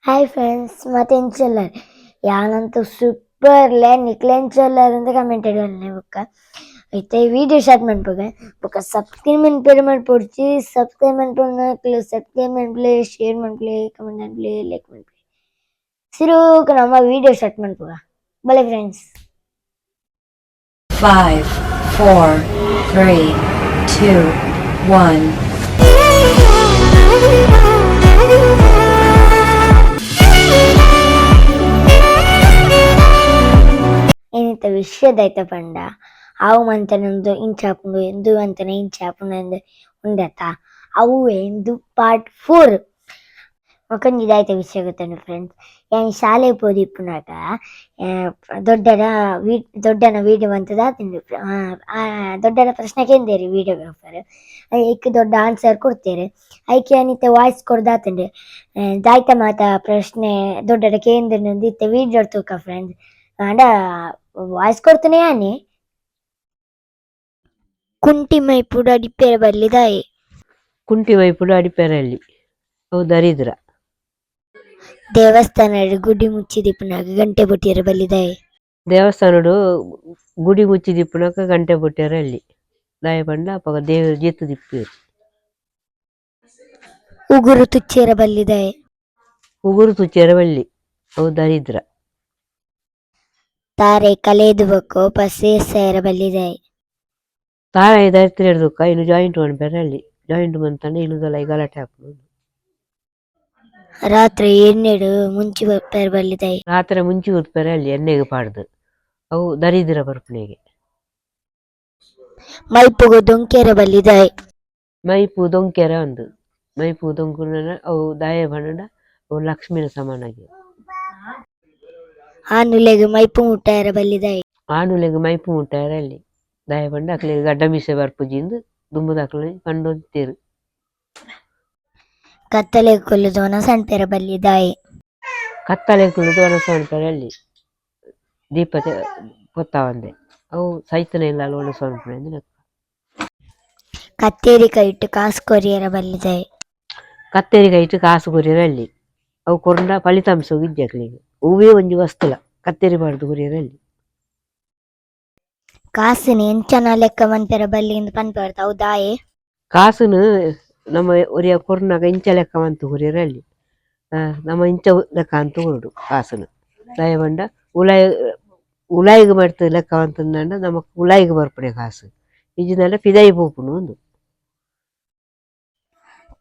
Hi friends, ಮತ್ತೆಂಚೊಲ್ಲರ್ ಯಾನಂತೂ ಸೂಪರ್ಲೆ ನಿಕ್ಲೆಂಚೊಲ್ಲರ್ ಅಂತ comment ಇಡೋಣ ಬೊಕ್ಕ ಇತ್ತೆ ವಿಡಿಯೋ ಸ್ಟಾರ್ಟ್ ಮನ್ಪುಗ. ಬೊಕ್ಕ ಸಬ್ಸ್ಕ್ರೈಬ್ ಮನ್ಪೆರೆ ಮನ್ಪೊಡ್ಚಿ. ಸಬ್ಸ್ಕ್ರೈಬ್ ಮನ್ಪುನಕ್ಲು ಸಬ್ಸ್ಕ್ರೈಬ್ ಮನ್ಪುಲೆ, ಶೇರ್ ಮನ್ಪುಲೆ, ಕಮೆಂಟ್ ಮನ್ಪುಲೆ, ಲೈಕ್ ಮನ್ಪುಲೆ. ಸುರುಕು ನಮ್ಮ ವಿಡಿಯೋ ಸ್ಟಾರ್ಟ್ ಮನ್ಪುಗ ಬಲೆ ಫ್ರೆಂಡ್ಸ್. 5, 4, 3, 2, 1. ಏನಿತ್ತ ವಿಷಯದಾಯ್ತ ಪಂಡ ಅವು ಮಂತನೊಂದು ಇಂಚಾಪುಂಡು ಎಂದು ಅಂತನೆ ಇಂಚಾಪುಂಡು ಎಂದು ಉಂಡತ ಅವು ಎಂದು ಪಾರ್ಟ್ 4. ಒಂಜಿ ದಾಯ್ತ ವಿಷಯ ಗೊತ್ತುಂಡು ಫ್ರೆಂಡ್ಸ್, ಯಾನ್ ಶಾಲೆ ಪೋದಿಪ್ಪುನಗ ದೊಡ್ಡನ ವಿ ದೊಡ್ಡನ ವೀಡಿಯೋ ಮಂತುದಾತುಂಡು. ದೊಡ್ಡನ ಪ್ರಶ್ನೆ ಕೇಂದೇರು ವಿಡಿಯೋಗ್ರಾಫರ್, ಐಕ್ ದೊಡ್ಡ ಆನ್ಸರ್ ಕೊಡ್ತೇರು. ಐಕ್ ಯಾನ್ ಇತ್ತೆ ವಾಯ್ಸ್ ಕೊರ್ದಾತುಂಡು. ದಾಯ್ತ ಮಾತ ಪ್ರಶ್ನೆ ದೊಡ್ಡಡ ಕೇಂದ್ರಂದು ಇತ್ತೆ ವೀಡಿಯೋ ತೂಕ ಫ್ರೆಂಡ್ಸ್. ಆಂಡ ವಾಯ್ಸ್ ಕೊಡ್ತೇನೆ ಯಾನೆ. ಕುಂಟಿ ಮೈಪುಡು ಅಡಿಪೆರೆ ಬಲ್ಲಿ ದಾಯೆ? ಕುಂಟಿ ಮೈಪುಡು ಅಡಿಪೆರಲ್ಲಿ, ಅವು ದರಿದ್ರ. ದೇವಸ್ಥಾನಡ್ ಗುಡಿ ಮುಚ್ಚಿದಿಪ್ಪುನಗ ಗಂಟೆ ಬೊಟ್ಟಿಯೆರೆ ಬಲ್ಲಿ ದಾಯೆ? ದೇವಸ್ಥಾನಡು ಗುಡಿ ಮುಚ್ಚಿದಿಪ್ಪುನಗ ಗಂಟೆ ಬೊಟ್ಟಿಯರಲ್ಲಿ, ದಾಯೆ ಪಂಡ ಅಪಗ ದೇವೆರ್ ಜೆತ್ತ್ ದಿಪ್ಪುವೆರ್. ಉಗುರು ತುಚ್ಚಿಯೆರೆ ಬಲ್ಲಿ ದಾಯೆ? ಉಗುರು ತುಚ್ಚಿಯೆರೆ ಬಲ್ಲಿ, ಅವು ದರಿದ್ರ. ತಾರೆ ಕಲೇದು ಬೊಕ್ಕ ಪಸೇಸೆರೆ ಬಲ್ಲಿ ದಾಯೆ? ತಾರಾಯಿ ದರ್ತಿನೆಡ್ದ್ ಬೊಕ್ಕ ಐನ್ ಜಾಯಿಂಟ್ ಮನ್ಪೆರೆ ಜಾಯಿಂಟ್ ಮಂತಂಡ ಇಲ್ಲದೊಲಯಿ ಗಲಾಟೆ ಆಪುಂಡು. ರಾತ್ರೆ ಎಣ್ಣೆಡ್ ಮುಂಚಿ ಉರ್ಪೆರೆ ಬಲ್ಲಿ ದಾಯೆ? ರಾತ್ರೆ ಮುಂಚಿ ಉರ್ಪೆರೆ ಬಲ್ಲಿ ಎಣ್ಣೆಗ್ ಪಾಡ್ದ್, ಅವು ದರಿದ್ರ ಬರ್ಪುನೆಗೆ. ಮೈಪುಗು ದೊಂಕೆರೆ ಬಲ್ಲಿ ದಾಯೆ? ಮೈಪು ದೊಂಕೆರೆ ಅಂದ್, ಮೈಪು ದೊಂಕುನ ಅವು ದಾಯೆ ಪಂಡ ಅವು ಲಕ್ಷ್ಮಿನ ಸಮಾನಗೆ. ಆನುಲೆಗ್ ಮೈಪು ಮುಟ್ಟಾಯೆರೆ ಬಲ್ಲಿ ದಾಯೆ? ಆನುಲೆಗ್ ಮೈಪು ಮುಟ್ಟಾಯೆರೆ ಬಲ್ಲಿ, ದಾಯೆ ಪಂಡ ಅಕ್ಲೆಗ್ ಗಡ್ಡ ಮೀಸೆ ಬರ್ಪುಜಿ ಇಂದ್ ದುಂಬುದಕುಲು ಪಂಡೊಂದಿತ್ತೆರ್. ಕತ್ತಲೆಗ್ ಕುಲ್ಲುದು ವನಸ್ ಅನ್ಪೆರೆ ಬಲ್ಲಿ ದಾಯೆ? ಕತ್ತಲೆಗ್ ಕುಲ್ಲುದು ವನಸ್ ಮನ್ಪೆರೆ ಬಲ್ಲಿ, ದೀಪ ಪೊತ್ತಾವಂದೆ, ಅವು ಸೈತಿನ ಇಲ್ಲಲ್ ವನಸ್ ಮನ್ಪುನೆ ಇಂದ್ ಲೆಕ್ಕ. ಕತ್ತೇರಿ ಕೈಟ್ ಕಾಸ್ ಕೊರಿಯೆರೆ ಬಲ್ಲಿ ದಾಯೆ? ಕತ್ತೆರಿ ಕೈಟ್ ಕಾಸ್ ಕೊರಿಯೆರೆ ಬಲ್ಲಿ, ಅವು ಕೊರ್ಂಡ ಫಲಿತಾಂಶ ಇಜ್ಜಿ ಅಕ್ಲೆಗ್, ಒವ್ವೇ ಒಂಜಿ ವಸ್ತುಲ ಕತ್ತೆರಿ ಪಾಡ್ದ್ ಕೊರಿಯೆರೆ ಬಲ್ಲಿ. ಕಾಸುನು ಎಂಚನ ಲೆಕ್ಕ ಮನ್ಪೆರೆ ಬಲ್ಲಿ ಇಂದ್ ಪನ್ಪೆರ್ ಅವು ದಾಯೆ? ಕಾಸುನು ನಮ ಒರಿಯ ಕೊರ್ನಗ ಇಂಚ ಲೆಕ್ಕ ಮಂತ್ ಕೊರಿಯೆರೆ ಬಲ್ಲಿ, ನಮ ಇಂಚ ಲೆಕ್ಕ ಅಂತ್ ಕೊರೊಡು ಕಾಸುನು. ದಾಯೆ ಪಂಡ ಉಲಾಯಿ ಉಲಾಯಿಗ್ ಮಡ್ತ್ ಲೆಕ್ಕ ಮಂತುಂಡ ನಮಕ್ ಉಲಾಯಿಗ್ ಬರ್ಪುನೆ ಕಾಸು, ಇಜ್ಜಿಂಡ ಪಿದಾಯಿ ಪೋಪುಂಡು ಉಂದು.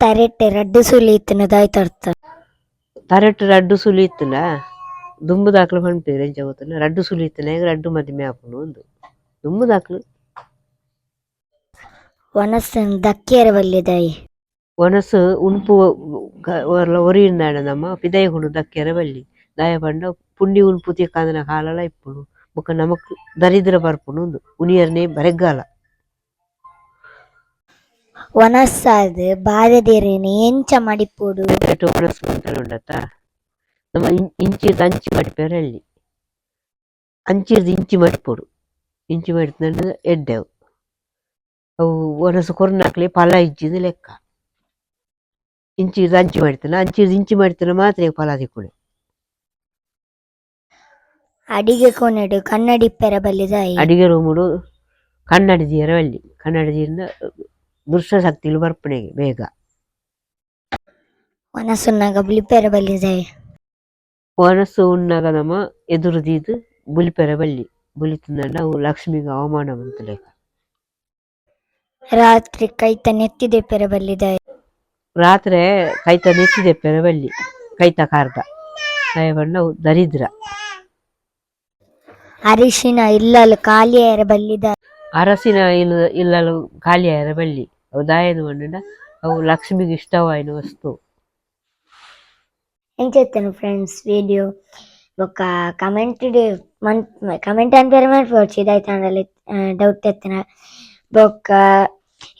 ತರೆಟ್ ರಡ್ಡ್ ಸುಲಿ ಇತ್ತ್ಂಡ ದಾಯ್ತ ಅರ್ಥ? ತರೆಟ್ ರಡ್ಡ್ ಸುಲಿ ಇತ್ತ್ಂಡ ದುಂಬುದಕ್ಲು ಪನ್ಪೆರ್ ಎಂಚ ಗೊತ್ತುಂಡ, ರಡ್ಡ್ ಸುಲಿ ಇತ್ತ್ಂಡ ರಡ್ಡ್ ಮದಿಮೆ ಆಪುಂಡು ಉಂದು ದುಂಬುದಕ್ಲು. ವನಸ್ನ್ ದಕ್ಕಿಯೆರೆ ಬಲ್ಲಿ ದಾಯೆ? ವನಸ್ ಉನ್ಪು ಒರಿಯುಂಡಾಂಡ ನಮ ಪಿದಾಯಿ ಕೊನೊದು ದಕ್ಕೆರೆ ಬಲ್ಲಿ, ದಾಯೆ ಪಂಡ ಪುಂಡಿ ಉನ್ಪು ತಿಕ್ಕಂದಿನ ಕಾಲಲ ಇಪ್ಪುಂಡು, ಬೊಕ ನಮಕ್ ದರಿದ್ರ ಬರ್ಪುಂಡು ಉಂದು ಉನಿಯೆರ್ನೆ ಬರೆಗ್ಗಾಲ. ವನಸ್ಸಾದ್ ಬಾರೆದಿರೆನ್ ಎಂಚ ಮಡಿಪೊಡು? ವನಸ್ ಮನ್ಪೆರೆ ಉಂಡತ್ತ, ನಮ ಇಂಚಿರ್ದ್ ಅಂಚಿ ಮಡಿಪೆರೆ ಬಲ್ಲಿ, ಅಂಚಿರ್ದ್ ಇಂಚಿ ಮಡಿಪೊಡು, ಇಂಚಿ ಮಡಿತ್ಂಡ ಎಡ್ಡೆ ಅವು. ಅವು ವನಸ್ ಕೊರ್ನಕ್ಲೆಗ್ ಫಲ ಇಜ್ಜಿಂದ್ ಲೆಕ್ಕ. ಇಂಚಿರ್ದ್ ಅಂಚಿ ಮಡಿತ್ಂಡ, ಅಂಚಿರ್ದ್ ಇಂಚಿ ಮಡಿತ್ಂಡ ಮಾತ್ರ ಫಲ ತಿಕ್ಕುನೆ. ಅಡಿಗೆ ಕೋಣೆಡ್ ಕನ್ನಡಿ ಇಪ್ಪೆರೆ ಬಲ್ಲಿ ದಾಯೆ? ಅಡಿಗೆ ರೂಮುಡು ಕನ್ನಡಿ ದೀಯೆರೆ ಬಲ್ಲಿ, ಕನ್ನಡಿ ದೀಂಡ ದುಷ್ಟ ಶಕ್ತಿಲು ಬರ್ಪುನೆಗೆ ಬೇಗ. ವನಸ್ ಉನ್ನಗ ಬುಲಿಪೆರೆ ಬಲ್ಲಿ ದಾಯೆ? ವನಸ್ ಉನ್ನಗ ನಮ ಎದುರು ದೀದ್ ಬುಲಿಪೆರೆ ಬಲ್ಲಿ, ಬುಲಿತ್ಂಡ ಅವು ಲಕ್ಷ್ಮಿಗ್ ಅವಮಾನ ಮಂತಿಲೆಕ. ರಾತ್ರೆ ಕೈತ ನೆತ್ತಿ ದೆಪ್ಪೆರೆ ಬಲ್ಲಿ ದಾಯೆ? ರಾತ್ರೆ ಕೈತ ನೆತ್ತಿ ದೆಪ್ಪೆರೆ ಬಲ್ಲಿ, ಕೈತ ಕಾರ್ದ, ದಾಯೆ ಪಂಡ ಅವು ದರಿದ್ರ. ಅರಿಶಿನ ಇಲ್ಲಲ್ ಖಾಲಿ ಆಯೆರೆ ಬಲ್ಲಿ ದಾಯೆ? ಅರಸಿನ ಇಲ್ಲಲ್ ಖಾಲಿ ಆಯೆರೆ ಬಲ್ಲಿ, ಅವು ದಾಯೆಂದ್ ಪಂಡಂಡ ಅವು ಲಕ್ಷ್ಮಿಗ್ ಇಷ್ಟವಾಯಿನ ವಸ್ತು. ಎಂಚ ಇತ್ತುಂಡು ಫ್ರೆಂಡ್ಸ್ ವಿಡಿಯೋ? ಬೊಕ್ಕ ಕಮೆಂಟ್ ಮನ್ ಕಮೆಂಟ್ ಅನ್ಪೆರೆ ಮನ್ಪೊಡ್ಚಿ ದಾಯ್ತಾಂಡಲ ಡೌಟ್ ಇತ್ತಿನ. ಬೊಕ್ಕ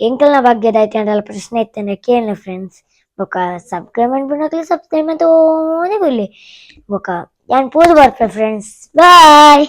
ಎಂಕಲ್ನ ಬಗ್ಗೆ ದಾಯ್ತಾಂಡಲ ಪ್ರಶ್ನೆ ಇತ್ತಂಡ ಕೇನ್ಲೆ ಫ್ರೆಂಡ್ಸ್. ಬೊಕ್ಕ ಸಬ್ಸ್ಕ್ರೈಬ್ ಮನ್ಪುನಕ್ಲು ಸಬ್ಸ್ಕ್ರೈಬ್ ಮಂತೊಂದೆ ಬುಲ್ಲೆ. ಬೊಕ್ಕ ಯಾನ್ ಪೋದು ಬರ್ಪೆ ಫ್ರೆಂಡ್ಸ್, ಬಾಯ್.